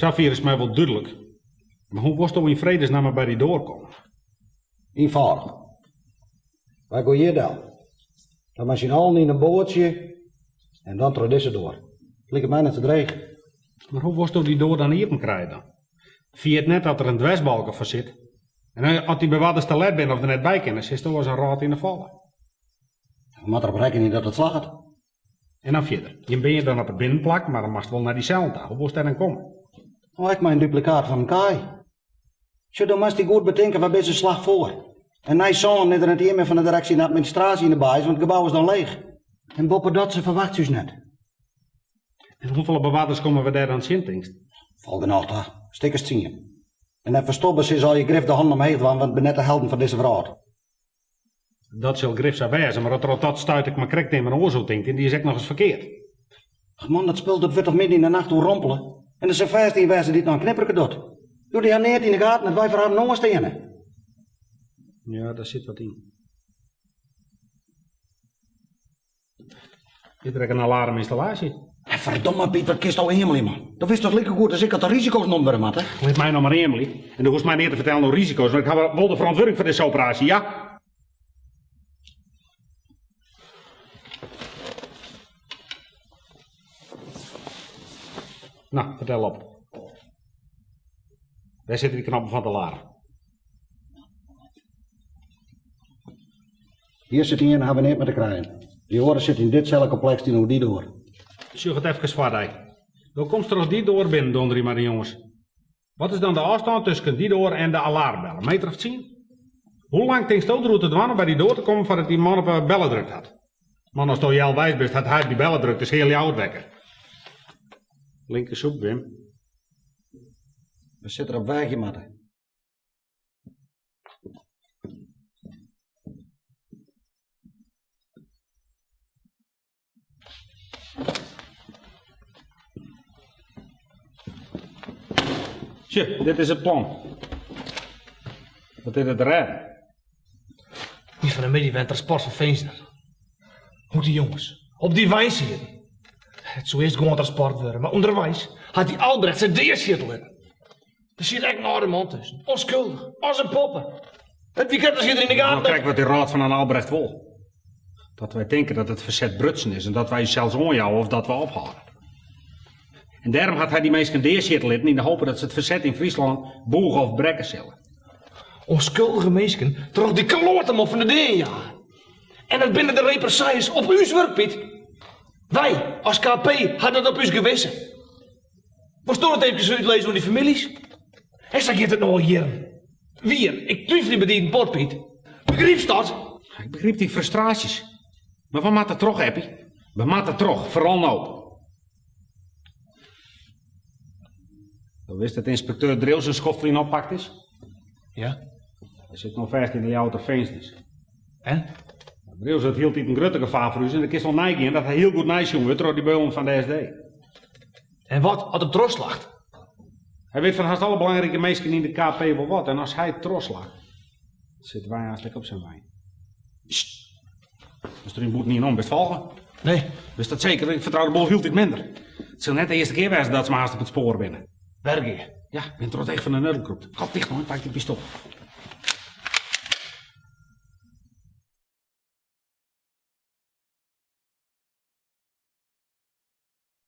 Safier is my wol dúdlik. Mar hoe wolsto yn fredesnamme by dy doar komme? Ienfâldich. Wy gean hjir del. Dan mei syn allen yn in boatsje en dan troch dizze doar. Liket my net sa dreech. Mar hoe wolsto dy doar dan iepen krije dan? Ferjit net dat der in dwersbalke foar sit. En as dy bewarders te let binne of der net by kinne, sitsto as in rôt yn 'e falle. We moatte derop rekkenje dat it slagget. En dan fierder. Jim binne dan op it binnenplak, mar dan moatst wol nei dy sellen ta. Hoe wolst dêr dan komme? Oh, ek mei in duplikaat fan in kaai. Sjoch, do moatst dy goed betinke, wy binne se in slach foar. En nei sânen is der net ien mear fan de direksje en administraasje yn de baais, want it gebou is dan leech. En boppedat, se ferwachtsje ús net. En hoefolle bewarders komme we dêr dan tsjin, tinkst? Falt genôch ta. Stik as tsien. En net ferstoppe, se sille grif de hannen omheech dwaan, want it binne net de helden fan dizze wrâld. Dat sil grif sa wêze, mar as der op dat stuit ek mar krekt immen oars oer tinkt en dy is ek nochris ferkeard. Ach man, dat spul dat wurdt toch midden yn de nacht oerrompele? En der sil fêst ien wêze dy't noch in knipperke docht. Jo, dy ha neat yn de gaten dat wy foar harren oan steane. Ja, dêr sit wat yn. Is der ek in alarmynstallaasje? Hé, ferdomme Piet, wat kinst al eamelje man. Do witst dochs likegoed as ik dat der risiko's nommen wurde moatte? Lit my no mar eamelje. En do hoechst my neat te fertellen oer risiko's, want ik haw wol de ferantwurding foar dizze operaasje, ja? No, fertel op. Wêr sitte dy knoppen fan it alarm? Hjir sit ien, hawwe we neat mei te krijen. Dy oare sit yn dit sellekompleks tsjinoer dy doar. Sjoch it efkes foar dy. Do komst troch dy doar binnen, donderje mei de jonges. Wat is dan de ôfstân tusken dy doar en de alarmbel? In meter of tsien? Hoe lang tinksto deroer te dwaan om by dy doar te kommen foardat dy man op 'e belle drukt hat? Man, asto healwei bist, hat hy op dy belle drukt, is hiel Ljouwert wekker. Linkershoek, Wim. We sitte der op weagje moatte. Sjoch, dit is it plan. Wat is it rêden? Wie fan 'e middei wer in transport fan finzenen. Hoe't dy jonges op dy wein sieten. It soe earst gewoan transport wurde, mar ûnderweis hat dy Albrecht se deasjitte litten. Der siet ek in âlde man tusken, onskuldich, as in poppe. It wie krekt as hie er yn de gaten. No krekt wat dy rôt fan in Albrecht wol. Dat wy tinke dat it ferset brutsen is en dat wy ússels oanjouwe of dat we ophâlde. En dêrom hat hy dy minsken deasjitte litten yn de hope dat se it ferset yn Fryslân bûge of brekke sille. Onskuldige minsken troch dy kloateman fan de dea jage. En dat binne de represailles op ús wurk, Piet. Wy, as KP, ha dat op ús gewisse. Wolst do it eefkes útlizze oan dy famyljes? En sa giet it no al jierren. Wier, ik twifelje betiden bot, Piet. Begrypst dat? Ik begryp dyn frustraasjes. Mar we moatte troch, Eppie. We moatte troch, foaral no. Do witst dat ynspekteur Dreeuws in skoft lyn oppakt is? Ja. Hy sit no fêst yn de Ljouwerter finzenis. En? Dreeuws wurdt hieltyd in grutter gefaar foar ús en do kinst wol neigean dat hy hiel goed neisjoen wurdt troch dy beulen fan de SD. En wat as er trochslacht? Hy wit fan hast alle belangrike minsken yn de KP wol wat en as hy trochslacht, sitte wy aanst ek op syn wein. Sst. Der strúnt bûten ien om, bist folge? Nee. Witst dat seker? Ik fertrou de boel hieltyd minder. It sil net de earste kear wêze dat se my hast op it spoar binne. Wergea. Ja, bin troch it each fan de nuddel krûpt. Kop ticht no en pak dy pistoal.